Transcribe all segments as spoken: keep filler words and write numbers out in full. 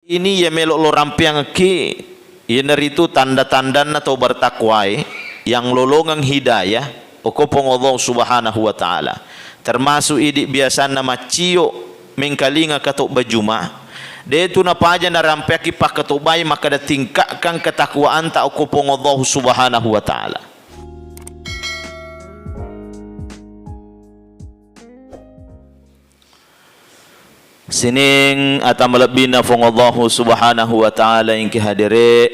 Ini iya melo lo rampeangekki, iyanaritu tanda-tandanna tau bertakwae yang lolongeng hidayah, okko Puang Allah Subhanahu wa Ta'ala. Termasuk idi biasanna maccio mengkalinga katobba Juma, de tu napaja narampeakki pakkatobbai makkada tingkatkan ketakwaanta okko Puang Allah Subhanahu wa Ta'ala. Sining ata malebbina Puang Allahu Subhanahu wa Ta'ala engki hadere,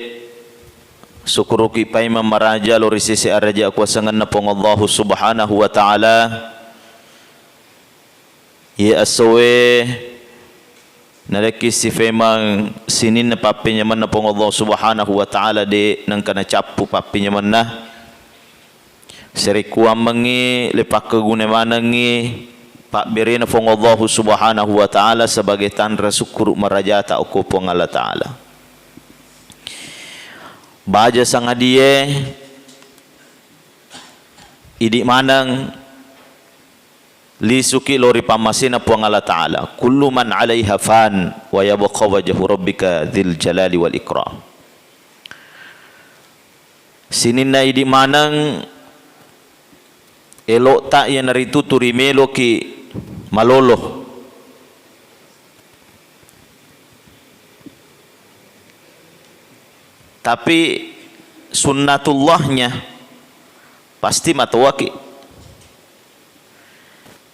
sukkuruki paimeng maraja lo ri sese araja kuasangenna Puang Allahu Subhanahu wa Ta'ala. Iye essoe nalekki sifemang sininna pappenyamenna Puang Allahu Subhanahu wa Ta'ala de nengka nacappu pappenyamenna. Sarekkuammengngi le pakkeguna manengngi pabberena Puang Allahu Subhanahu wa Ta'ala sebagai tanra sukkuru marajata okko Puang Allah Ta'ala. Baja sangadie idi maneng lisuki lo ri pammasena Puang Allah Ta'ala. Kullu man 'alaiha fan wa yabqa wajhu rabbika dzil jalali wal ikram. Sininna idi maneng elo'ta iyanaritu turi meloki malolo. Tapi sunnatullahnya pasti matoaki.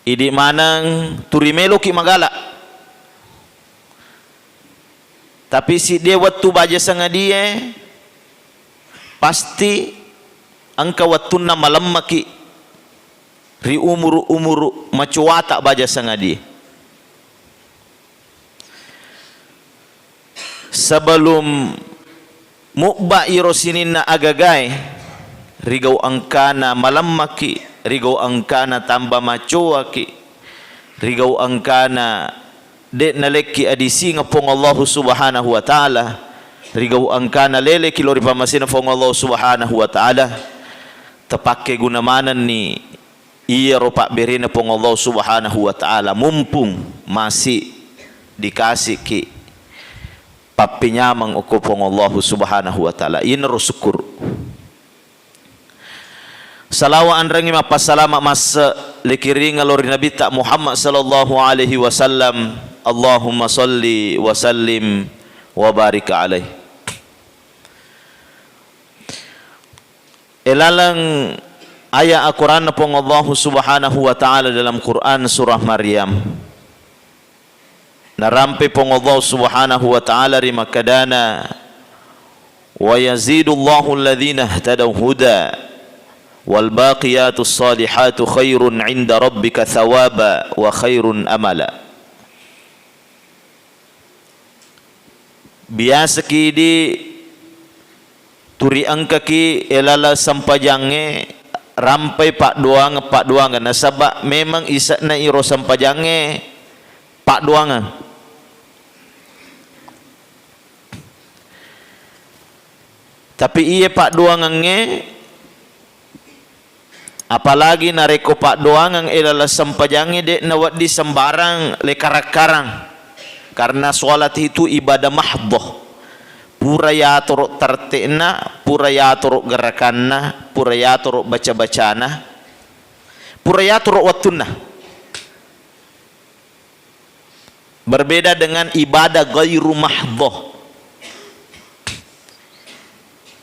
Idi maneng turi meloki magala. Tapi sidde wettu baja sangadie, pasti engka wettunna malemmaki ri umuru-umuru macoata baja sangadie. Sebelum mubba iro sininna agagae, rigau engkana malemmaki, rigau engkana tamba macoaki, rigau engkana de nalekki adisingeng Puang Allahu Subhanahu wa Ta'ala, rigau engkana leleki lo ri pammasena Puang Allahu Subhanahu wa Ta'ala, tapakkeguna manenni iyaro pabberena Puang Allahu Subhanahu wa Ta'ala, mumpung masih dikasihki pappenyameng okko Puang Allahu Subhanahu wa Ta'ala. Iyanaro syukur. Salawa anrengngi mappassalama masse likiringa lo ri Nabitta Muhammad sallallahu alaihi wasallam. Allahumma salli wa sallim wa barik alaih. Elaleng ayat Al-Quran Puang Allahu Subhanahu wa Ta'ala dalam Quran surah Maryam. Narampe Puang Allah Subhanahu wa Ta'ala ri makkadana, "Wa yazidullahu alladhina ihtadaw huda, wal baqiyatus salihatu khairun 'inda rabbika thawaba wa khairun amala." Biasaki di turi engkaki elala sempajangnge rampai paddoangeng-paddoangeng, nasaba memang ise'na iro sempajangnge paddoangeng. Tapi iye paddoangengnge, apalagi narekko paddoangeng elala sempajangnge, de'na wedding sembarang le karang-karang. Karena sholat itu ibadah mahdhah. Pura yatoro tertibna, pura yatoro gerakanna, pura yatoro baca-bacana, pura yatoro wettunna. Berbeda dengan ibadah ghairu mahdhah.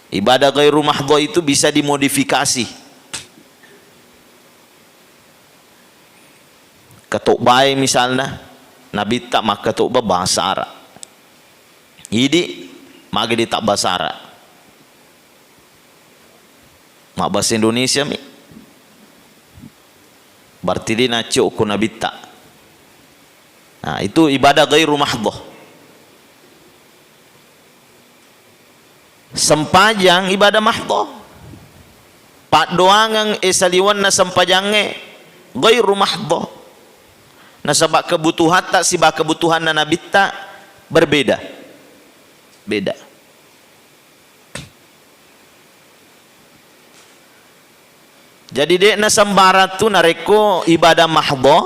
Ibadah ghairu mahdhah itu bisa dimodifikasi. Ketokbae misalna, Nabitta makketokba bahasa Arab. Idi magi di tak bahasa Arab. Mabbahasa Indonesia mi. Berarti di naccio ko Nabitta. Nah, itu ibadah ghairu mahdhah. Sempajang ibadah mahdhah. Paddoangeng e saliwenna sempajangnge ghairu mahdhah. Nasaba kebutuhatta siba kebutuhanna Nabitta berbeda. Beda. Jadi, de'na sembarang tu narekko ibadah mahdhah,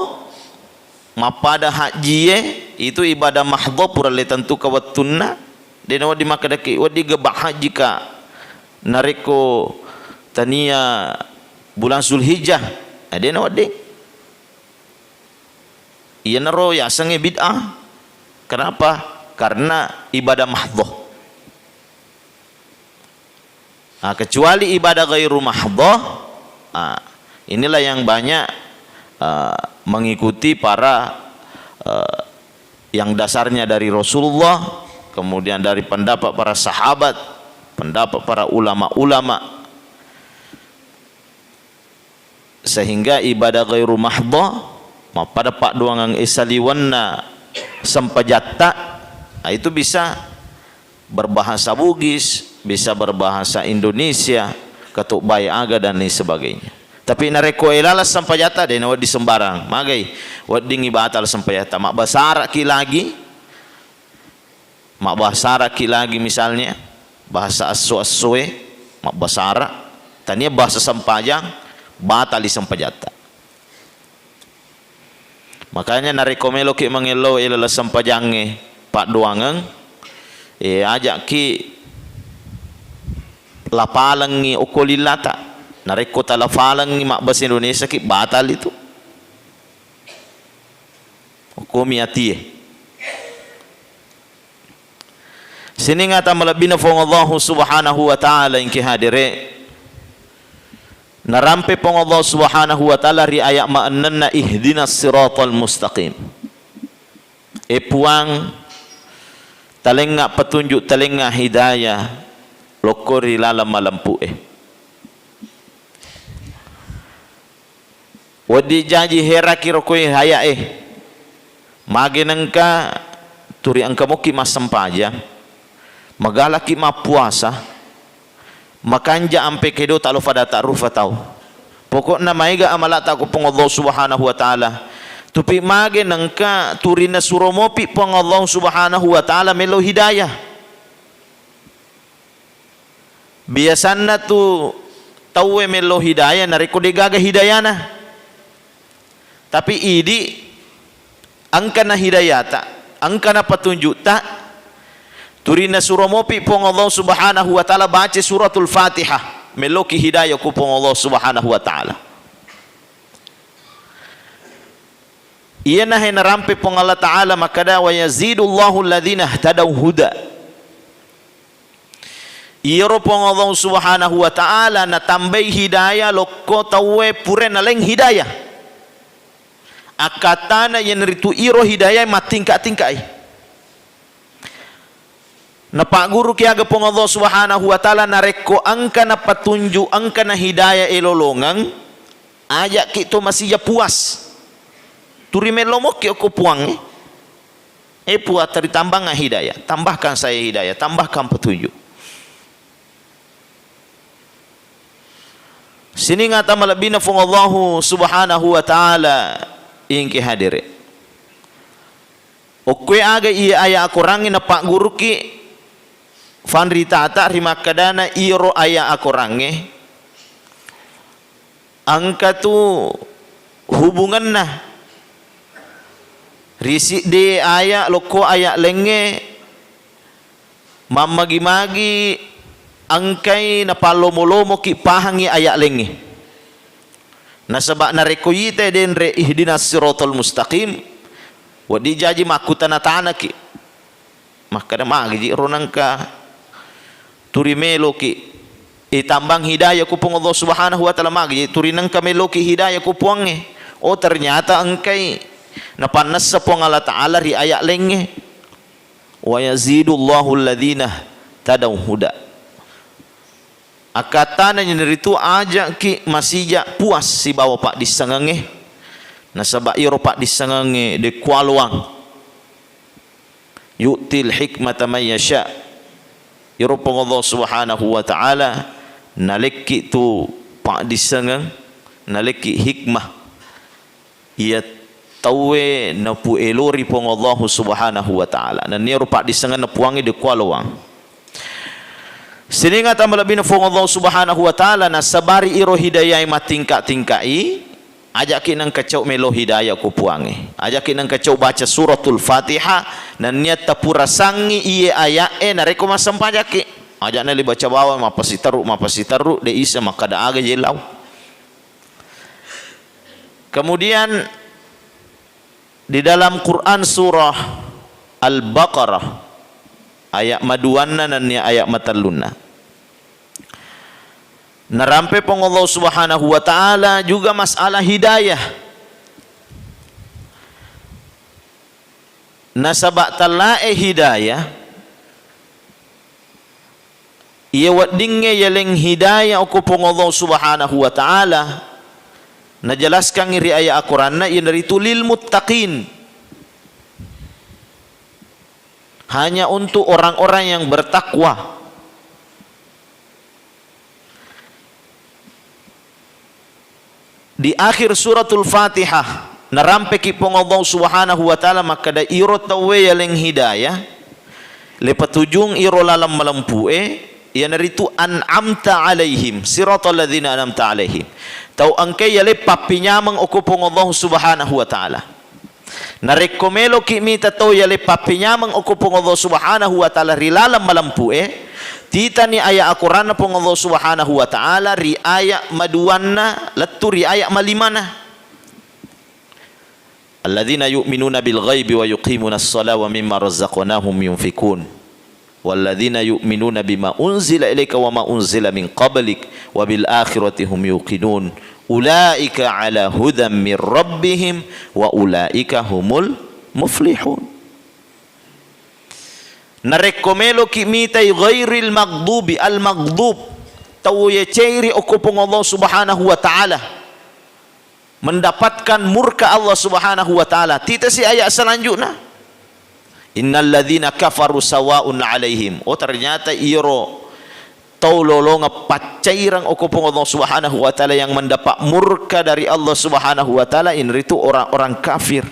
Mappada hajjie, itu ibadah mahdho pura le tentuka wettunna, de' nawedding makkedaki, "Wedding gebba hajjika narekko tania bulan Zulhijjah." Eh, de' nawedding. Iyanaro yasengnge bid'ah. Kenapa? Karena ibadah mahdho. Ah, kecuali ibadah ghairu mahdhah, ah, inilah yang banyak, ah, mengikuti para, eh, yang dasarnya dari Rasulullah, kemudian dari pendapat para sahabat, pendapat para ulama-ulama. Sehingga ibadah ghairu mahdhah, mappada paddoangeng e saliwenna sempajatta, ah, itu bisa berbahasa Bugis, bisa berbahasa Indonesia, ketokbae aga dan lain sebagainya. Tapi narekko e laleng sempajatta, de' nawedding sembarang. Magai, weddingngi batal sempajatta. Mabbasaraki lagi, mabbasaraki lagi misalnya, bahasa esso-essoe, mabbasara, tania bahasa sempajang, batali sempajatta. Makanya narekko meloki mangello e laleng sempajangnge paddoangeng, eh, aja'ki lafalengngi okko lillata. Narekko talafalengngi mabbasa Indonesiaki, batal itu. Okkomi atie. Sining ata malebbina Puang Allahu Subhanahu wa Ta'ala engki hadere. Narampe Puang Allah Subhanahu wa Ta'ala ri ayat maennenna, "Ihdinas siratal mustaqim." E Puang, talengnga petunjuk, talengnga hidayah lokko ri laleng malempu e. Wedding jaji heraki rokoi ayat e. Mage nengka turi engka mokki massempajang, magalaki mappuasa, makanja ampe kedo talo fada ta'rufa tau. Pokokna maega amalata ko Puang Allah Subhanahu wa Ta'ala. Tupi mage nengka turi nasuro mopi Puang Allah Subhanahu wa Ta'ala melo hidayah. Biasanna tu tauwe mello hidayah narekko degaga hidayana. Tapi idi engkana hidayata, engkana petunjukta, turi nasuro mopi Puang Allah Subhanahu wa Ta'ala baca suratul Fatihah, melloki hidayah ku Puang Allah Subhanahu wa Ta'ala. Iyanahe narampe Puang Allah Ta'ala makkada, "Wa yazidullahu alladhina ihtadaw huda." Iyaro Puang Allah Subhanahu wa Ta'ala natambai hidayah lokko tauwe pura naleng hidayah. Akkattana iyanaritu iro hidayah mattingka-tingkai. Napagguruki aga Puang Allah Subhanahu wa Ta'ala, narekko engkana petunjuk, engkana hidayah elolongeng, aja'ki to masija puas. Turi mello mokki okko Puangnge. Eh Puang, teri tambahkan hidayah, tambahkan saya hidayah, tambahkan petunjuk. Sining ata malebbina Puang Allahu Subhanahu wa Ta'ala engki hadere. Okkoe aga iya aya akorangnge napagguruki fanritata rimakkadana iyaro aya akorangnge engka tu hubungenna ri siddi aya lokko aya laingnge, mammagi-magi engkai napallomo-lomoki pahangngi aya laingnge. Nasaba narekko itai denre ihdinas siratal mustaqim, wedding jaji makkutana-tanaki. Makkeda, "Magiji ro nengka turi meloki itambang hidayah ku Puang Allah Subhanahu wa Ta'ala, magiji turi nengka meloki hidayah ku Puangnge." Oh, ternyata engkai napannessa Puang Allah Ta'ala ri ayat laingnge, "Wa yazidullahu alladhina tadaw huda." Akkattana iyanaritu aja'ki masija puas sibawa paddissengengnge, nasaba iyaro paddissengengnge de kualoang. Yu'til hikmata may yasha. Iyaro Puang Allah Subhanahu wa Ta'ala nalekki tu paddissengeng, nalekki hikmah. Iya tauwe napuelori Puang Allahu Subhanahu wa Ta'ala. Nenniaro paddissengenna Puangnge de kualoang. Sining ata malebbina Puang Allahu Subhanahu wa Ta'ala nasabari iro hidayah mattingka-tingkai, Aja'ki nengka cau melo hidayah ko Puangnge. Aja'ki nengka cau baca suratul Fatihah, nennia tapurasangngi iye aya'e narekko massempajakki. Aja'na le baca bawang, mappasiterru, mappasiterru, de isa makkada aga je lao. Kemudian di dalam Quran surah Al-Baqarah ayat maduanna nennia ayat matellunna. Narampe Puang Allah Subhanahu wa Ta'ala juga masalah hidayah. Nasaba tellae hidayah, iya weddingnge yaleng hidayah okko Puang Allah Subhanahu wa Ta'ala, najelaskangngi ri ayat Al-Quranna, iyanaritu lil muttaqin. Hanya untuk orang-orang yang bertakwa. Di akhir suratul Fatihah, narampeki Puang Allah Subhanahu wa Ta'ala makkada, iro tauwe yaleng hidayah, le patujung iro laleng malempu'e, iyanaritu an'amta alaihim, siratal ladzina an'amta alaihim. Tau engkai yaleng pappinyameng okko Puang Allah Subhanahu wa Ta'ala. Narekko meloki mita tau yaleng pappinyameng okko Puang Allah Subhanahu wa Ta'ala ri laleng malempu'e, titani ayat Al-Quranna Puang Allah Subhanahu wa Ta'ala ri ayat maduanna lettu ri ayat malimana. Alladzina yu'minuna bil ghaibi wa yuqimunas shalah wa mimma razaqnahum yunfiqun. Walladzina yu'minuna bima unzila ilaika wa ma unzila min qablik wa bil akhirati hum yuqinun. Ulaika ala hudan min rabbihim wa ulaika humul muflihun. Narekko meloki mitai ghairil maghdubi, al maghdub, tau yeceri okko Puang Allah Subhanahu wa Ta'ala, mendapatkan murka Allah Subhanahu wa Ta'ala. Titasi ayat selanjutnya. Innalladzina kafaru sawaun alaihim. Oh, ternyata iro tau lolongeng paccaireng okko Puang Allah Subhanahu wa Ta'ala yang mendapat murka dari Allah Subhanahu wa Ta'ala, inritu orang-orang kafir.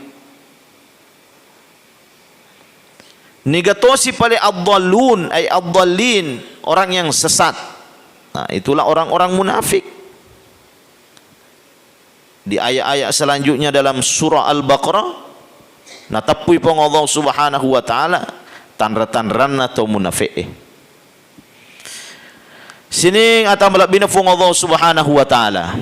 Niga tosi pale ad-dhallun, ay ad-dhallin, orang yang sesat. Nah, itulah orang-orang munafik. Di ayat-ayat selanjutnya dalam surah Al-Baqarah, nateppui Puang Allah Subhanahu wa Ta'ala tanra-tanranna tau munafi'e. Sining ata malebbina Puang Allah Subhanahu wa Ta'ala.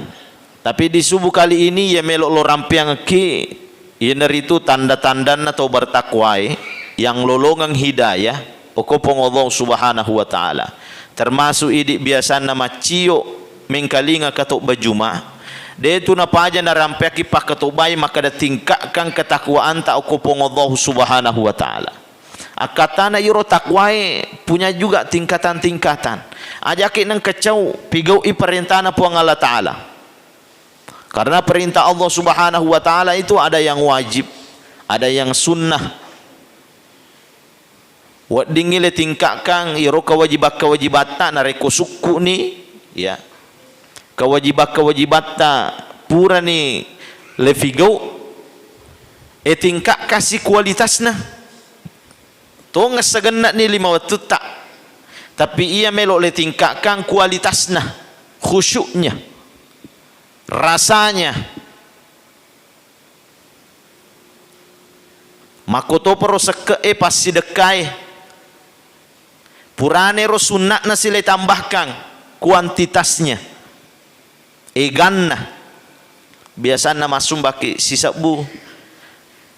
Tapi di subuh kali ini, iya melo lo rampeangki, iyanaritu tanda-tandanna tau bertakwae, yang lolongeng hidayah, okko Puang Allah Subhanahu wa Ta'ala. Termasuk idi biasanna maccio mengkalinga katobba Juma, de tu napaja narampeaki pakkatobbai makkada tingkatkan ketakwaanta okko Puang Allah Subhanahu wa Ta'ala. Akkatana iro takwae punya juga tingkatan-tingkatan. Ajaki nengka cau pigau'i perintana Puang Allah Ta'ala. Karena perintah Allah Subhanahu wa Ta'ala itu ada yang wajib, ada yang sunnah. Weddingngi le tingkatkan iro kewajiban-kewajibatta narekko sukku'ni, ya. Kewajiban-kewajibatta purani le figau, e tingkatkan si kualitasna. Tongeng sagenna'ni lima wettutta. Tapi iya melo le tingkatkan kualitasna, khusyuknya, rasanya. Makkotoparo sekke'e passidekkae. Puranero sunna'na sile tambahkan kuantitasnya. Eganna. Biasanna massumbaki sisebbu.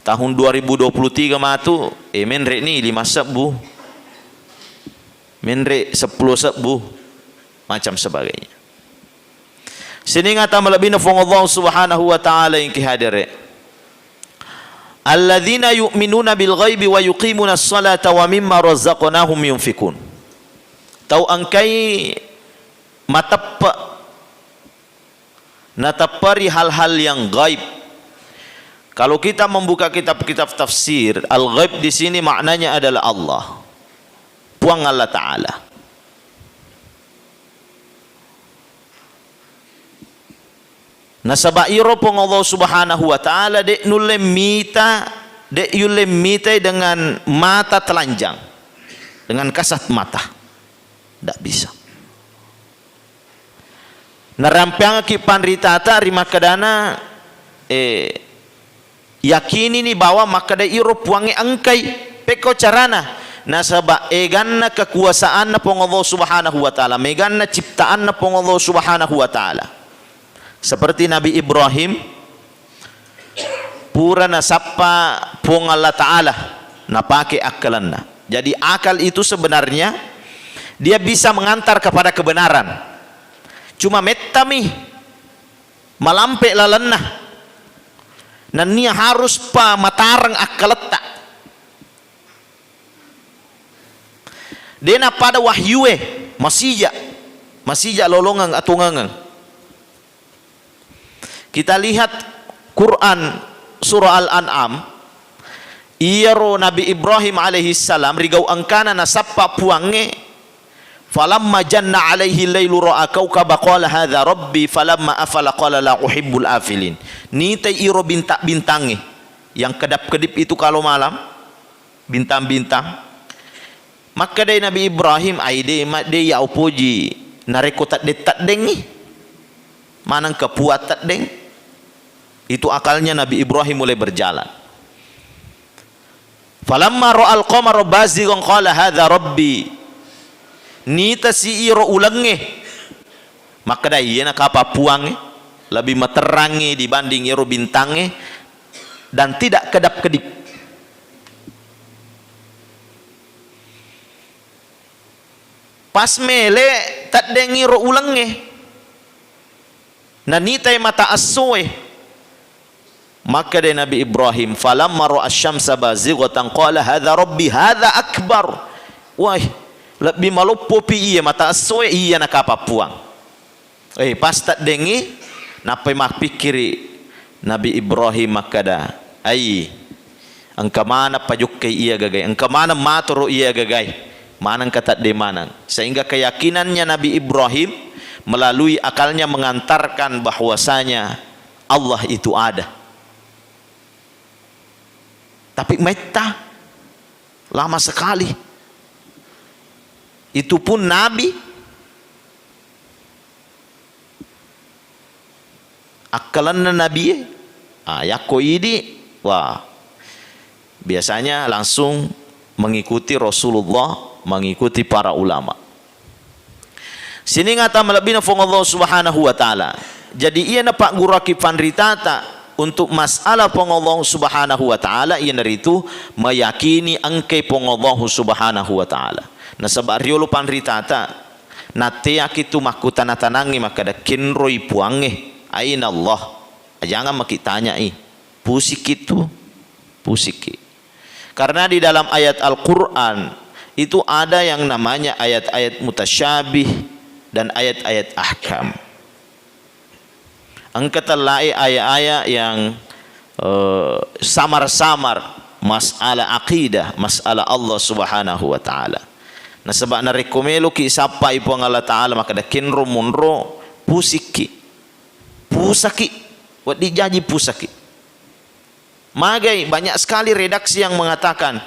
Tahun dua ribu dua puluh tiga matu, e, menre'ni lima sebbu. Menre seppulo sebbu. Macam sebagainya. Sining ata malebbina Puang Allah Subhanahu wa Ta'ala engki hadere. Alladzina yu'minuna bil ghaibi wa yuqimunas salata wa mimma razaqnahum yunfiqun. Tau engkai mateppe' natepperi hal-hal yang gaib. Kalau kita membuka kitab-kitab tafsir, al-ghaib di sini maknanya adalah Allah. Puang Allah Ta'ala. Nasaba iro Puang Allah Subhanahu wa Ta'ala de' nulle mita, de' yulle mitai dengan mata telanjang, dengan kasat mata. Ndak bisa. Narampeangki panritata ri makkedana, eh, yakinini bahwa makkeda iro Puangnge engkai. Pekko carana? Nasaba eganna kekuasaanna Puang Allah Subhanahu wa Ta'ala, meganna ciptaanna Puang Allah Subhanahu wa Ta'ala. Seperti Nabi Ibrahim, pura nasappa Puang Allah Ta'ala, napake akkalenna. Jadi akal itu sebenarnya dia bisa mengantar kepada kebenaran. Cuma mettami malampe lalenna. Nennia harus pa matareng akkaletta. Dena pada wahyue, masija, masija lolongeng atungengeng. Kita lihat Quran surah Al-An'am, iyaro Nabi Ibrahim alaihi salam rigau engkana nasappa Puangnge, falamma janna alaihi lailu ra'a kaukaba qala hadza rabbi falamma afala qala la uhibbul afilin. Nitai iro bintang-bintangnge yang kedap-kedip itu kalau malam, bintang-bintang. Makkedai Nabi Ibrahim, "Ai de ma-, de ya upoji narekko teddeng-teddengngi. Maneng ke puat teddeng." Itu akalnya Nabi Ibrahim mulai berjalan. Falamma ra'al qamara bazighan qala hadza rabbi. Nitasi iro ulengnge. Makkeda, "Iyena kapang Puangnge, lebih materrangngi dibanding iyaro bintangnge dan tidak kedap-kedip." Pas mele teddengngi ro ulengnge, nanitai mata essoe. Makkeda Nabi Ibrahim, "Falamma ra'a asy-syamsa bazighatan qala hadza rabbi hadza akbar." Wah, lebbi maloppopi iya mata essoe, iya nakapang Puang. Eh, pas teddengngi, nappai mappikkiri Nabi Ibrahim makkeda, "Ai, engka maneng pajokkai iya gagai, engka maneng matoro iya gagai, maneng ka teddeng maneng." Sehingga keyakinannya Nabi Ibrahim melalui akalnya mengantarkan bahwasanya Allah itu ada. Tapi metta lama sekali. Itu pun Nabi, akkalenna Nabie, ah, yakko idi, wah, biasanya langsung mengikuti Rasulullah, mengikuti para ulama. Sining ata malebbina Puang Allah Subhanahu wa Ta'ala. Jadi, iya napagguraki fanritata untuk masalah Puang Allah Subhanahu wa Ta'ala, iyanaritu meyakini engkai Puang Allah Subhanahu wa Ta'ala. Nasaba riolo fanritata, natteaki tu makkutana-tanangngi makkeda, "Kenroi Puangnge, aina Allah?" Jangan maki tanyai, pusiki tu, pusiki. Karena di dalam ayat Al-Quran itu ada yang namanya ayat-ayat mutasyabih dan ayat-ayat ahkam. Engka tellae aya-aya yang, eh, samar-samar masalah akidah, masalah Allah Subhanahu wa Ta'ala. Nasaba narekko meloki sappai Puang Allah Ta'ala, makkeda kenro monro, pusikki. Pusaki. Wedding jaji pusaki. Magai, banyak sekali redaksi yang mengatakan,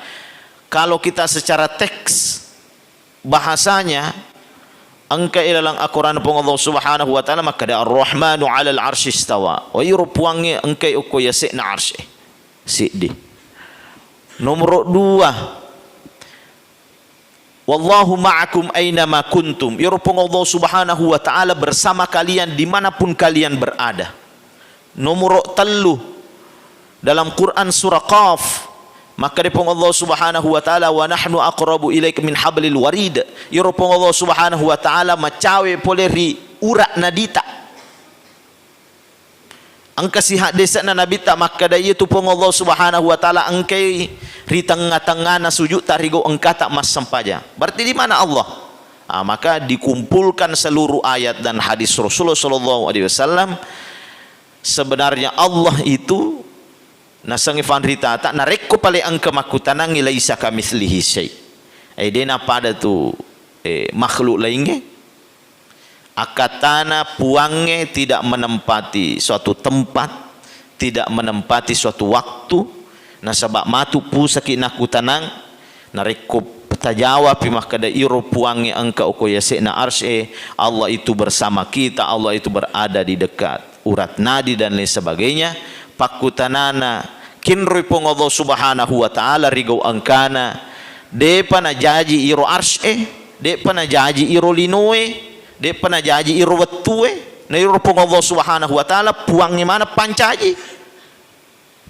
kalau kita secara teks bahasanya, engka ilalang Al-Quran Puang Allah Subhanahu wa Ta'ala makkeda, "Ar-Rahmanu 'alal 'arsy istawa." Oh, iro Puangnge engkai okko yase'na arsy. Siddi. Nomor dua, "Wallahu ma'akum aina ma kuntum." Iyaro Puang Allah Subhanahu wa Ta'ala bersama kalian dimanapun kalian berada. Nomoro tellu, dalam Quran surah Qaf, makkeda Puang Allah Subhanahu wa Ta'ala, "Wa nahnu aqrabu ilaika min hablil warid." Iyaro Puang Allah Subhanahu wa Ta'ala macawe pole ri urak nadita. Engka sihaddese'na Nabitta makkeda, iyatu Puang Allah Subhanahu wa Ta'ala engkai ri tengnga-tengngana sujutta rigau engkata massempajang. Berarti di mana Allah? Ah, maka dikumpulkan seluruh ayat dan hadis Rasulullah sallallahu alaihi wasallam. Sebenarnya Allah itu nasengngi fanritata, narekko pale engka makkutanangngi, "Laisa kamitslihi syai." Eh, dena pada tu, eh, makhluk laingnge. Akkatana Puangnge tidak menempati suatu tempat, tidak menempati suatu waktu, nasaba matu pusaki nakkutanang, narekko tajawapi makkeda iro Puangnge engka okko yase'na arsy e, Allah itu bersama kita, Allah itu berada di dekat urat nadi dan lain sebagainya, pakkutanana kinroi Puang Allah Subhanahu wa Ta'ala ri gau engkana, de'pa najaji iro arsy e, de'pa najaji iro lino e, de'pa najaji iro wettu e, na iro Puang Allah Subhanahu wa Ta'ala, Puangnge maneng pancaji.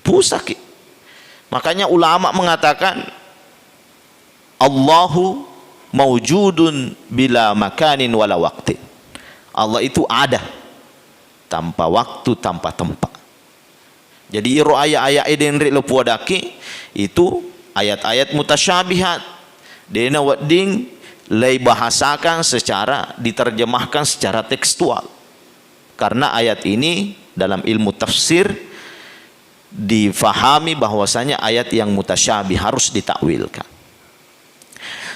Pusaki. Makanya ulama mengatakan, "Allahu maujudun bila makanin wala waktin." Allah itu ada tanpa waktu, tanpa tempat. Jadi, iro ayat-ayat e denre lo puadaki, itu ayat-ayat mutasyabihat. De'na wedding lei bahasakan secara, diterjemahkan secara tekstual. Karena ayat ini dalam ilmu tafsir difahami bahwasanya ayat yang mutasyabih harus ditakwilkan.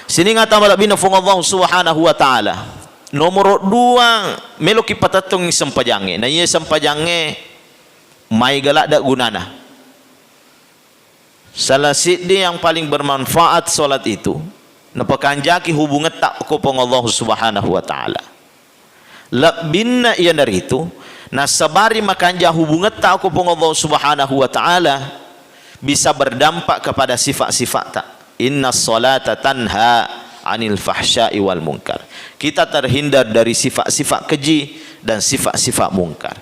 Sining ata malebbina Fuang Allah Subhanahu wa Ta'ala. Nomoro dua, meloki patettongi sempajangnge. Na iya sempajangnge maega ladde gunana. Salah siddi yang paling bermanfaat salat itu, napakanjaki hubungetta ko Puang Allah Subhanahu wa Ta'ala. Lebbinna iyanaritu, nasabari makanja hubungetta ko Puang Allah Subhanahu wa Ta'ala, bisa berdampak kepada sifat-sifatta. "Inna salata tanha anil fahsya'i wal munkar." Kita terhindar dari sifat-sifat keji dan sifat-sifat mungkar.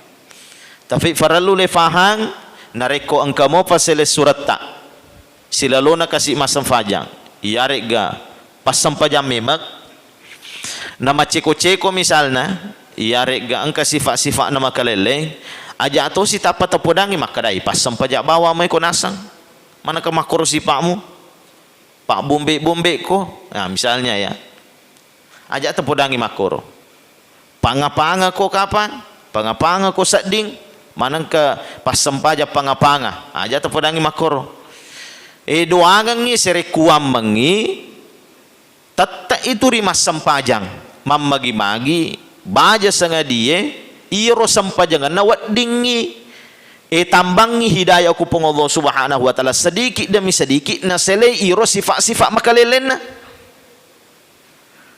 Tapi farellu le fahang, narekko engka mopa sele suretta, silalona kasi massempajang, iyaregga passempajang memeng, na maceko-ceko misalna, iyaregga engka sifat-sifatna makalelleng, aja tosi tappa tapodangi makkedai, "Passempajang bawang moi ko naseng, manengka makkoro sipa'mu, pabbombe-bombe ko." Nah, misalnya ya. Aja tapodangi makkoro. Panga-panga ko kapang, panga-panga ko sedding, manengka passempajang panga-panga. Aja tapodangi makkoro. E, doangengngi, serekkuammengngi, tette itu ri massempajang. Mammagi-magi, baja sangadie, iro sempajangenna weddingngi. E, tambangngi hidayah ku Puang Allah Subhanahu wa Ta'ala sedikit demi sedikit, naselei iro sifat-sifat makalellenna.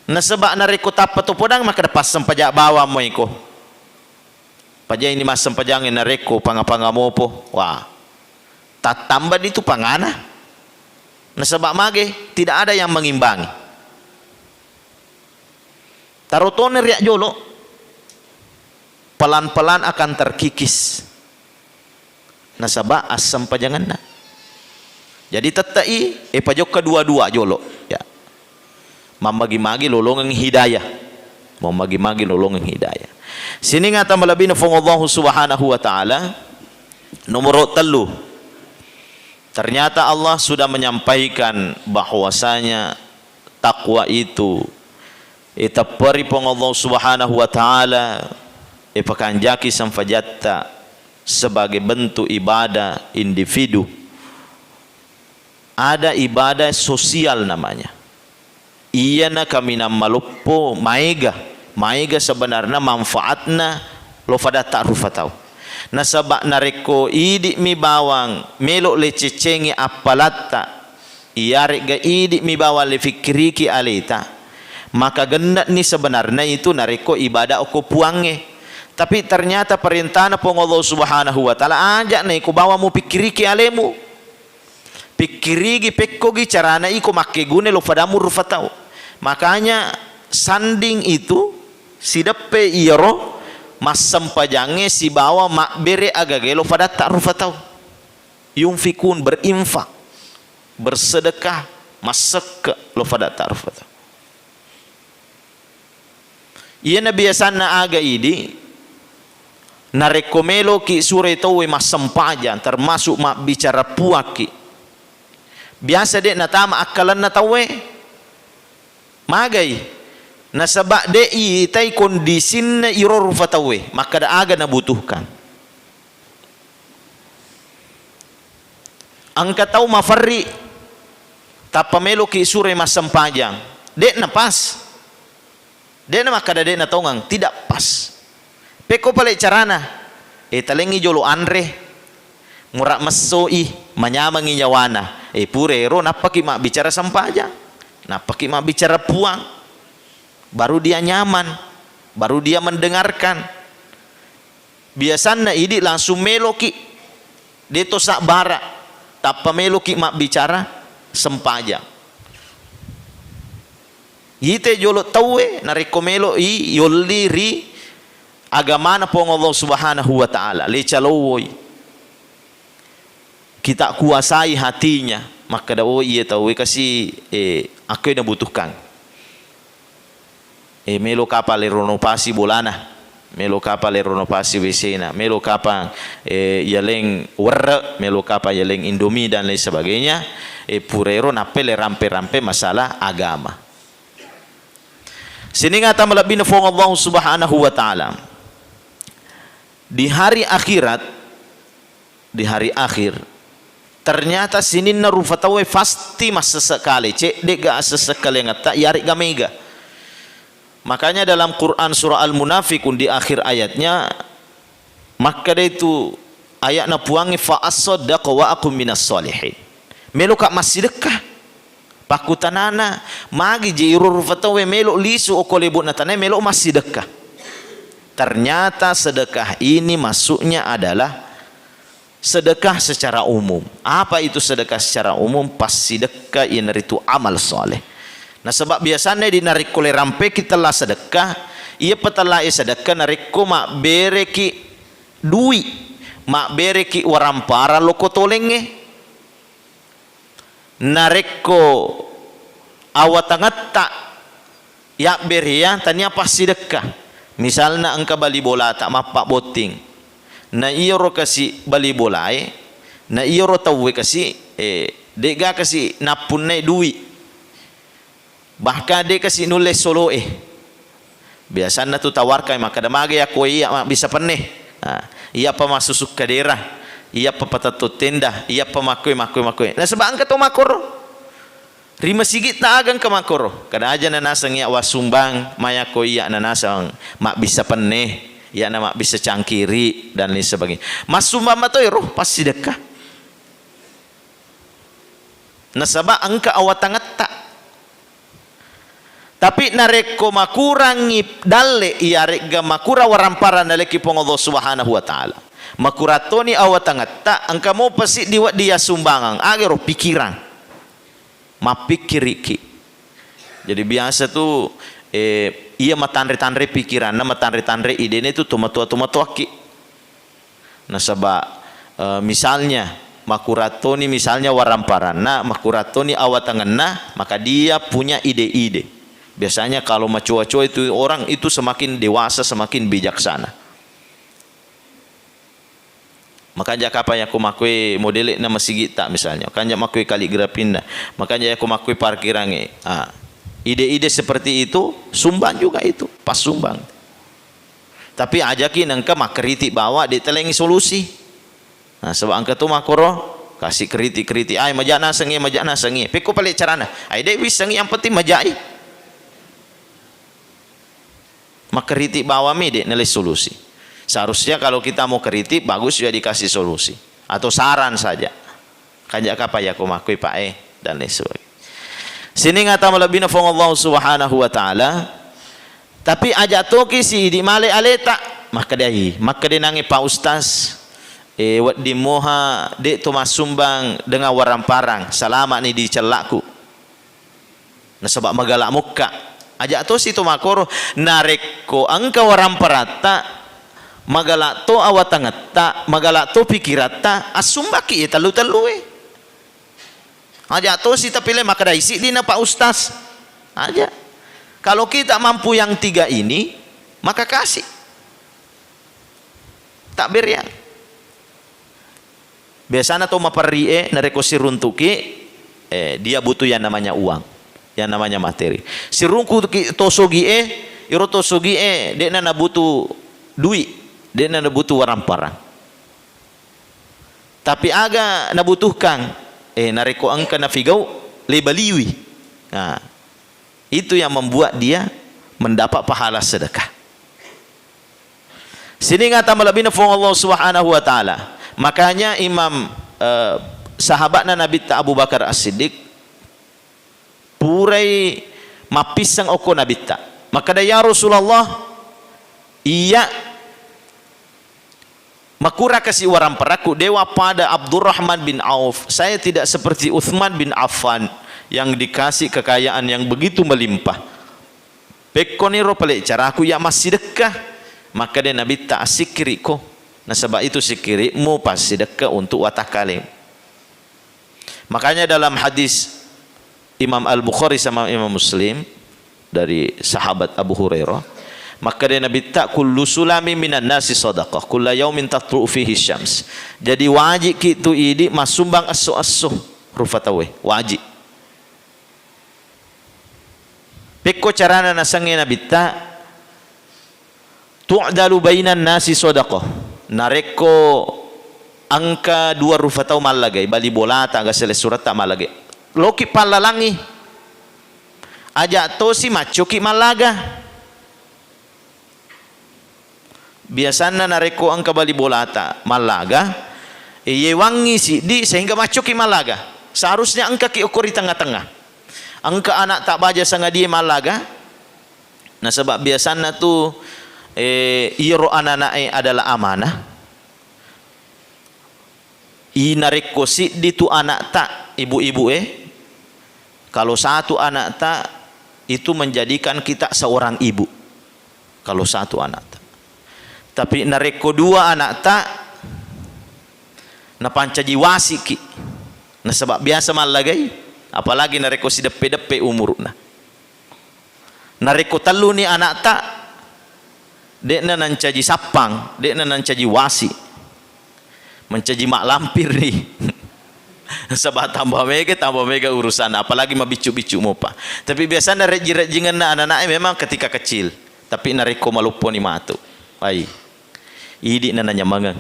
Nasaba narekko tappa to podang, makkeda, "Passempajang bawang moi ko." Pajaini massempajangnge narekko panga-panga mopo. Wah, tattamba ditu pangana. Nasaba mage, tidak ada yang mengimbangi. Taro toni riak jolo, pelan-pelan akan terkikis. Nasaba assempajangenna. Jadi tette'i, e, pajokka dua-dua jolo. Ya. Mammagi-magi lolongeng hidayah. Mammagi-magi lolongeng hidayah. Sining ata malebbina Fuang Allahu Subhanahu wa Ta'ala. Nomoro tellu. Ternyata Allah sudah menyampaikan bahwasanya takwa itu, e, tepperi Puang Allah Subhanahu wa Ta'ala, e, pakanjaki sempajatta sebagai bentuk ibadah individu. Ada ibadah sosial namanya. Iyana kaminang maloppo maega, maega sebenarna manfaatna lo fadatta rufa tau. Nasaba narekko idi'mi bawang melo le ceccengi appalatta, iyaregga idi'mi bawang le fikkiriki aleta, maka genne'ni sebenarna itu narekko ibadah okko Puangnge. Tapi ternyata perintahna Puang Allah Subhanahu wa Ta'ala, aja na iko bawang mupikkiriki alemu. Pikkirigi, pekkogi carana iko makkeguna lo fadamu rufa tau. Makanya sanding itu sideppe iyaro massempajangnge sibawa mabbere agage lo fadatta rufa tau. Yunfikun, berinfak, bersedekah, massekke lo fadatta rufa tau. Iyana biasanna aga idi, narekko meloki suroi tauwe massempajang, termasuk mabbicara puakki, biasa de natama akkalenna tauwe. Magai? Nasaba de itai kondisinna iro rufa tauwe, makkeda aga nabutuhkan. Engka tau maferri, tappa meloki suroi massempajang, de'na pas. De'na makkeda de'na tongang, tidak pas. Pekko pale carana, e, talengngi jolo anre, mura messoi, manyamengngi nyawana. E, pura ero nappaki mabbicara sempajang, nappaki mabbicara Puang, baru dia nyaman, baru dia mendengarkan. Biasanna idi langsung meloki. De to sabbara, tappa meloki mabbicara sempajang. Ite jolo tauwe narekko melo'i yolli ri agamana Puang Allah Subhanahu wa Ta'ala, le calowoi. Kita kuasai hatinya, makkeda, "Oh, iye tauwe kasi, eh, akkoe nabutuhkang." Eh, melo kapang le renovasi bolana, melo kapang le renovasi W C-na, melo kapang, eh, yaleng werre, melo kapang yaleng Indomie dan lain sebagainya, eh, pura ero nappai le rampe-rampe masalah agama. Sining ata malebbina Fuang Allah Subhanahu wa Ta'ala. Di hari akhirat, di hari akhir, ternyata sininna rufa tauwe pasti massesek kale, cedde'ga assesek kalengetta, yaregga mega. Makanya dalam Quran surah Al-Munafiqun di akhir ayatnya, makkeda itu ayatna Puangnge, "Fa assaddaqa wa akun minas salihin." Meloka massidekka. Pakkutanana, magi je iro rufa tauwe melo lisu okko lebo'na tanae melo massidekka? Ternyata sedekah ini maksudnya adalah sedekah secara umum. Apa itu sedekah secara umum? Passidekka iyanaritu amal soleh. Nasaba biasanna di narekko le rampeki tella sedekka, iya petellae sedekka narekko mabbereki dui, mabbereki waramparang lokko tolengnge. Narekko awatangetta yabberea tania passidekka, misalna engka bali bolata mappabbotting, na iyaro kasi bali bolae, na iyaro tauwe kasi, eh, de'ga kasi nappunnai dui, bahkan de kasi nulle soloe. Biasanna tu tawarkai makkeda, "Magi yakko iya mabbissa penne? Ah, iyappa massusukka daerah, iyappa patetto tenda, iyappa makkoi, makkoi, makkoi." Nasaba engka to makkoro. Ri masigitta aga engka makkoro. Kada aja nanaseng iya wassumbang, mayakko iya nanaseng mabbissa penne, iyana mabbissa cangkiri dan lain sebagainya. Massumbang mato ero passidekka. Nasaba engka awatangetta. Tapi narekko makurangngi dalle, iyaregga makurang waramparang nalekki Puang Allah Subhanahu wa Ta'ala, makurang toni awatangetta, engka mopa siddi wedding yassumbangang, agaro pikirang, mappikkiriki. Jadi biasa tu, eh, iya matanre-tanre pikiranna, matanre-tanre idene tu tomatoa-tomatoakki. Nasaba, eh, misalnya, makurang toni misalnya waramparanna, makurang toni awatangenna, maka dia punya ide-ide. Biasanya kalau macoa-coa itu orang itu semakin dewasa, semakin bijaksana. Makanja kapang yakko makkue modele'na masigitta misalnya, makanja makkue kaligrapinna, makanja yakko makkue parkirangnge. Ah, ide-ide seperti itu, sumbang juga itu, pas sumbang. Tapi ajaki nengka makkritik bawa de talengi solusi. Nah, sebab engka tu makkoro, kasi kritik-kritik, "Ai, maja nasengngi, maja nasengngi." Pekko pale carana? Ai, de wissengi, yang penting majai. Makkritik bawami de nalai solusi. Seharusnya kalau kita mau kritik, bagus juga dikasih solusi atau saran saja. Kaja kapang yakko makkoi, Pak, eh, dan lain sebagainya. Sining ata malebbina Fuang Allah Subhanahu wa Ta'ala. Tapi aja toki si idi male aleta, makkedai, makkeda nangi Pak Ustaz, eh, wedding moha de to massumbang dengan waramparang, salama ni di cellaku. Nasaba magala mokka. Aja tosi to makkoro, narekko engka waramparatta, magala to awatangetta, magala to pikiratta, assumbaki e tellu-tellue. Aja tosi tapile makkedai siddina Pak Ustaz. Aja. Kalau kita mampu yang tiga ini, maka kasih. Takbir ya. Biasana to maperri'e narekko siruntuki, eh, dia butuh yang namanya uang, yang namanya materi. Sirungkuki to sogi'e, iro to sogi'e de'na nabutuh dui, de'na nabutuh waramparang. Tapi aga nabutuhkan, eh, narekko engka nafigau, lebaliwi. Nah, itu yang membuat dia mendapat pahala sedekah. Sining ata malebbina Fuang Allah Subhanahu wa Ta'ala. Makanya Imam, eh, sahabatna Nabitta Abu Bakar As-Siddiq purai mappisseng okko Nabitta. Makkeda, "Ya Rasulullah, iya Makuraka si waramparakku, dewa pada Abdurrahman bin Auf, saya tidak seperti Uthman bin Affan yang dikasih kekayaan yang begitu melimpah. Pekkoniro pale caraku ya massidekka, makkeda Nabitta, assikkiriko, nasaba itu sikkirimu passidekka untuk watakkaleng. Makanya dalam hadis Imam Al-Bukhari sama Imam Muslim dari sahabat Abu Hurairah, makkeda Nabitta, kullu sulami minan nasi sadaqah, kulla yaumin tatlu'u fihi syams. Jadi wajib ki tu idi massumbang esso-esso rufa tauwe, wajib. Pekko carana nasengnge Nabitta, tu'dalu bainan nasi sadaqah. Narekko engka dua rufa tau mallagai, bali bolata aga selessuretta mallagai, loki pallalangi. Aja tosi maccoki mallaga. Biasanna narekko engka bali bolata mallaga, iyewangngi siddi sehingga maccoki mallaga. Seharusnya engkaki okko ri tengnga-tengnga. Engka anakta baja sangadie mallaga, nasaba biasanna tu, eh, iyaro ananae adalah amanah. I narekko siddi tu anakta, ibu-ibu e, kalau satu anakta itu menjadikan kita seorang ibu. Kalau satu anakta. Tapi narekko dua anakta, napancaji wasiki. Nasaba biasa mallagai, apalagi narekko sideppe-deppe umuru'na. Narekko telluni anakta, de'na nancaji sappang, de'na nancaji wasi. Mancaji maklampirni. Saba tambah mega, tambah mega urusan, apalagi mabiccu-biccu mopa. Tapi biasanya rejjing-rejjingenna anak-anak memang ketika kecil. Tapi narekko malopponi matu, ai, idi'na nanyamengeng.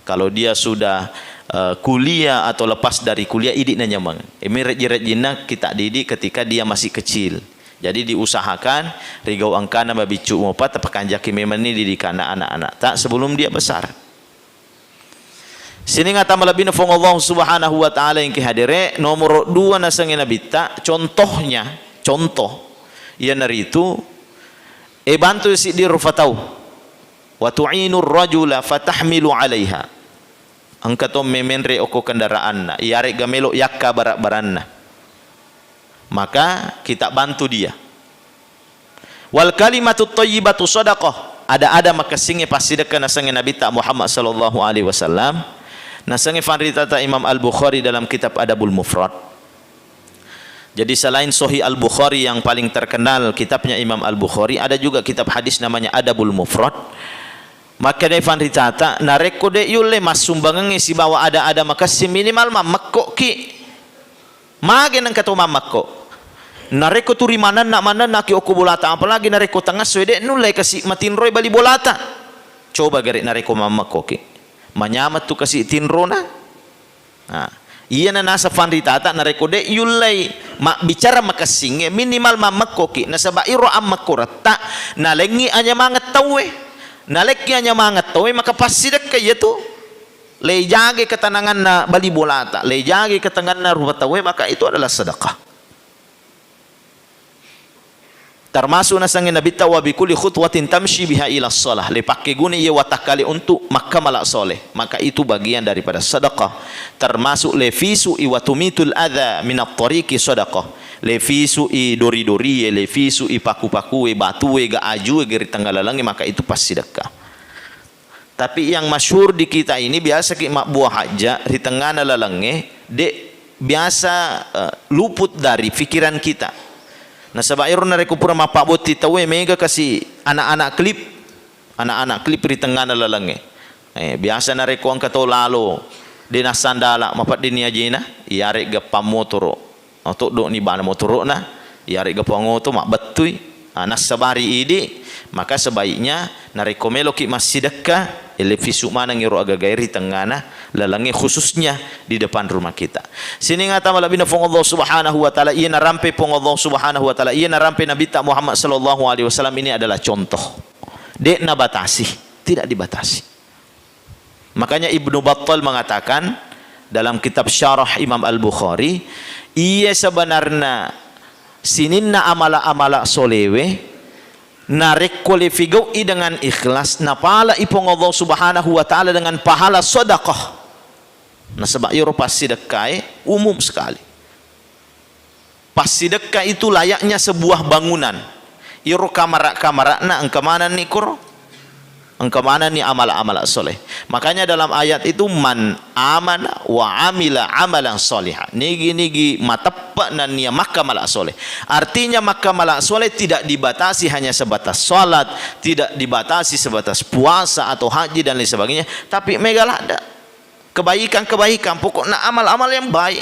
Kalau dia sudah, eh, kuliah atau lepas dari kuliah, idi'na nyamengeng. Emi rejjing-rejjinna kita didik ketika dia masih kecil. Jadi diusahakan rigau engkana mabiccu mopa, tapakanjaki memenni didikanna anak-anak ta sebelum dia besar. Sining ata malebbina Fuang Allah Subhanahu wa Ta'ala engke hadere, nomoro dua nasengnge Nabitta, contohnya, contoh, iyanaritu, e, bantu siddi rufa tau, wa tu'inur rajula fatahmilu alaiha. Engka to memenre okko kendaraanna, iyaregga melo yakka bara-baranna, maka kita bantu dia. Wal kalimatut thayyibatu shadaqah. Ada-ada makessingnge passidekka nasengnge Nabitta Muhammad sallallahu alaihi wasallam. Nasengnge fanritata Imam Al-Bukhari dalam kitab Adabul Mufrad. Jadi selain Sahih Al-Bukhari yang paling terkenal kitabnya Imam Al-Bukhari, ada juga kitab hadis namanya Adabul Mufrad. Makkedai fanritata, narekko de' yulle massumbangengnge sibawa ada-ada makessing, minimal mammekko'ki. Mage nengka to mammekko. Narekko turi manenna, manennaki okko bolata, apalagi narekko tengngesso, de' nulle kasi matinroi bali bolata. Coba gare narekko mammekkoki. Manyameng tu kasi tinrona. Nah, iyana naseng fanritata, narekko de' yullei mabbicara makessingnge, minimal mammekkoki. Nasaba iro ammekkoretta, nalengngi anyamangeng tauwe. Nalekki anyamangeng tauwe, maka passidekka iyatu. Lejage ketenanganna bali bolata, lejage ketenanganna rupa tauwe, maka itu adalah sedekah. Termasuk nasengnge Nabitta, wa bikulli khutwatin tamshi biha ila shalah. Le pakkeguna iye watakkale untuk makkamala soleh, maka itu bagian daripada sedekah. Termasuk le fisu iwa tumitul adza minat tariqi sedekah. Le fisu i dori-dorie, le fisu i paku-pakue, batue, ga ajue, geri tengngalalengnge, maka itu passidekka. Tapi yang masyhur di kita ini, biasa ki mabbuah hajja ri tengngana lalengnge, de' biasa, eh, luput dari pikiran kita. Nasaba ero narekko pura mappabbotti tauwe, mega kasi anak-anak klip, anak-anak klip ri tengngana lalengnge. Eh, biasa narekko engka to lalo, de' nassandala, mapeddini ajena, iyaregga pammotoro. Atoddo'ni bana motoro'na, iyaregga pangoto mabbettui, ah, nassabari idi, maka sebaiknya narekko meloki massidekka, ele fisu maneng ero agagae ri tengngana lalengnge, khususnya di depan rumah kita. Sining ata malebbina Puang Allah Subhanahu wa Ta'ala, iya narampe Puang Allah Subhanahu wa Ta'ala, iya narampe Nabitta Muhammad sallallahu alaihi wasallam ini adalah contoh. De' nabatasi, tidak dibatasi. Makanya Ibnu Battal mengatakan dalam kitab Syarah Imam Al-Bukhari, iya sebenarna sininna amala-amala solewe Narekko le figau'i dengan ikhlas, napalai Puang Allah Subhanahu wa Ta'ala dengan pahala sedekah. Nasaba iyaro passidekkae umum sekali. Passidekka itu layaknya sebuah bangunan. Iyaro kamara-kamara'na engka manenni koro? Engka manenni amala-amala soleh. Makanya dalam ayat itu, "Man amana wa amila amalan sholiha." Nigi-nigi mateppe' nennia makkamala soleh. Artinya makkamala soleh tidak dibatasi hanya sebatas salat, tidak dibatasi sebatas puasa atau haji dan lain sebagainya, tapi mega ladde'. Kebaikan-kebaikan, pokokna amal-amal yang baik.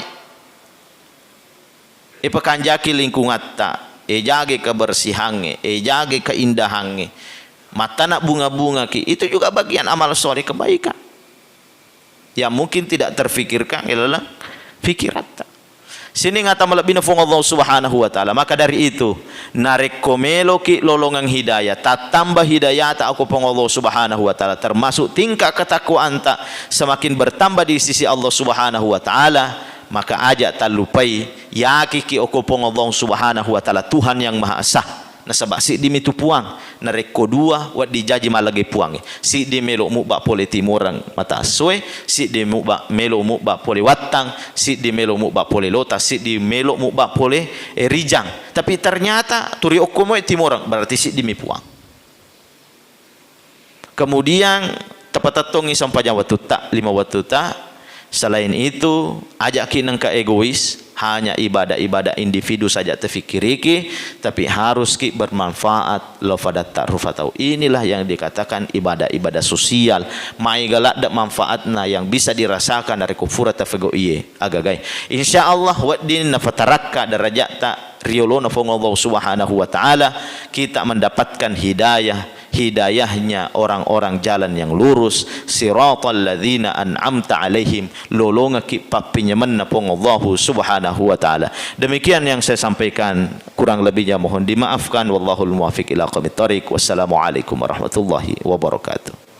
Ipakanjaki lingkungatta, ejage kebersihangnge, ejage keindahangnge, mattana bunga-bungaki, itu juga bagian amal soleh kebaikan yang mungkin tidak terfikirkan ilalang fikiratta. Sining ata malebbina Puang Allah Subhanahu wa Ta'ala. Maka dari itu, narekko meloki lolongeng hidayah, tattamba hidayata okko Puang Allah Subhanahu wa Ta'ala, termasuk tingkat ketakwaanta semakin bertambah di sisi Allah Subhanahu wa Ta'ala, maka aja tallupai, yakiki okko Puang Allah Subhanahu wa Ta'ala, Tuhan yang Maha Esa. Nasaba siddimi tu Puang, narekko dua, wedding jaji mallege Puangnge. Siddi melo mubba pole timoreng mata essoe, siddi mubba, melo mubba pole wattang, siddi melo mubba pole lota, siddi melo mubba pole, eh, rijang. Tapi ternyata turi okko moe timoreng, berarti siddimi Puang. Kemudian, tapatettongi sempajang wattutta, lima wattutta. Selain itu, ajaki nengka egois, hanya ibadah-ibadah individu saja tafikkiriki, tapi haruski bermanfaat lao fadatta rufa tau. Inilah yang dikatakan ibadah-ibadah sosial. Maega ladde manfaatna yang bisa dirasakan dari kufura tafego iye agagai. Insya Allah, wedding napatarakka darajatta riolona Puang Allah Subhanahu wa Ta'ala, kita mendapatkan hidayah, hidayahnya orang-orang jalan yang lurus, siratal ladzina an'amta alaihim, lolongaki pappinyemenna Puang Allah Subhanahu wa Ta'ala. Demikian yang saya sampaikan, kurang lebihnya mohon dimaafkan. Wallahul muwaffiq ila aqwamit thariq. Wassalamualaikum warahmatullahi wabarakatuh.